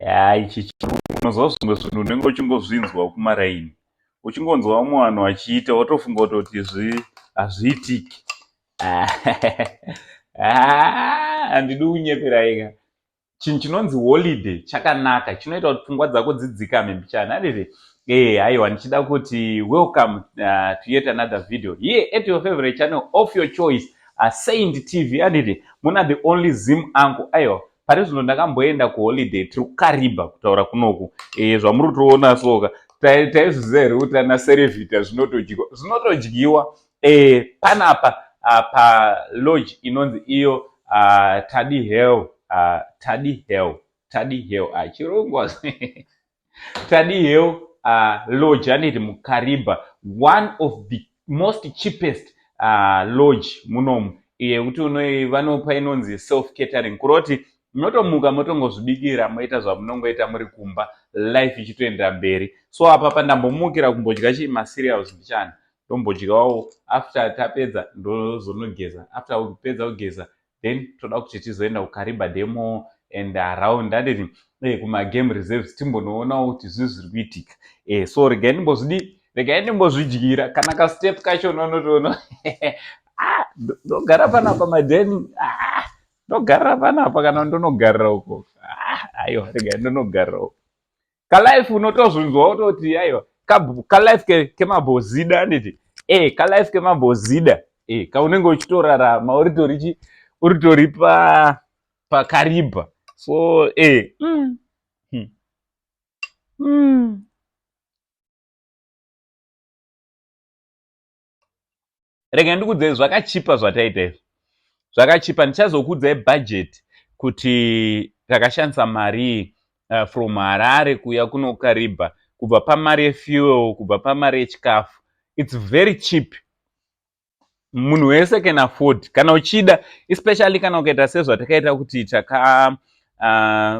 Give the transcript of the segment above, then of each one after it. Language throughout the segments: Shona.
Ya, ichi unozwa zvimwe zvinhu unenge uchingozvinzwa kumaraini, uchingonzwa vamwe vanhu vachiita, wotofunga kutoti hazviitiki. Handidi kunyeperai ka, chinhu chinonzi holiday chakanaka, chinoita kuti pfungwa dzako dzidzikame mbichana, handiti? Aiwa, ndichida kuti welcome to yet another video here at your favorite channel of your choice, Saint TV, handiti? Muna the only Zim uncle. Aiwa, pari zvino ndakamboenda kuholiday, tiri kuKariba kutaura kunoku. Zvamuri kutoona soka, taizviziva here kuti ana Cerevita zvinotodyiwa? Zvinotodyiwa. Panapa palodge inonzi iyo Tadi Hill, Tadi Hill, Tadi Hill, chirungu, Tadi Hill Lodge, handiti? MuKariba, one of the most cheapest lodge munomu, yekuti vanopa inonzi self catering, kuroti munotomuka motongozvibikira, moita zvamunongoita muri kumba, life ichitoendera mberi. So apa pandambomukira kumbodya chii, macereals mbichana, ndombodyawo. After tapedza ndozonogeza, after kupedza kugeza then toda kuti tizoenda kuKariba Dam and around, handiti? Kumagame reserves, timbonoonawo kuti zvii zviri kuitika. So regai ndimbozvidi, regai ndimbozvidyira kana kastep kacho. Unonotoona, ah, ndogara panapa madheni, ah, ndogarira panapa kana ndonogarira uko? Ah, aiwa, regai ndonogarira uko. Kalife unotozvinzwa kutoti aiwa, kalife kemabhozida, handiti? Kalife kemabhozida kaunenge uchitorarama uritori chi uritori pa paKariba. So Rega ndikudzei, zvakachipa zvataita izvi, zvakachipa. Ndichazokudzai budget kuti takashandisa mari from Harare kuuya kuno Kariba, kubva pamari yefuel, kubva pamari yechikafu. It's very cheap, munhu wese can afford kana uchida, especially kana ukaita sezvatakaita kuti taka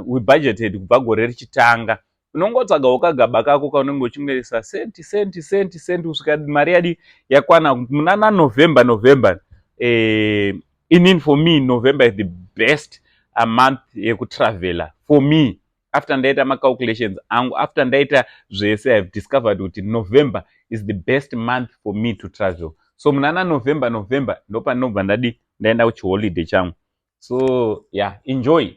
we budgeted kubva gore richitanga. Unongotsvagawo kagaba kako kaunenge uchingoisa senti, senti, senti, senti, kusvika mari yadi yakwana munana November. November, inini, for me November is the best a month yekutravela for me. After ndaita macalculations angu, after ndaita zvese, I have discovered kuti November is the best month for me to travel. So munana November, November ndopandinobva ndadi ndaenda kuchiholiday changu. So yeah, enjoy.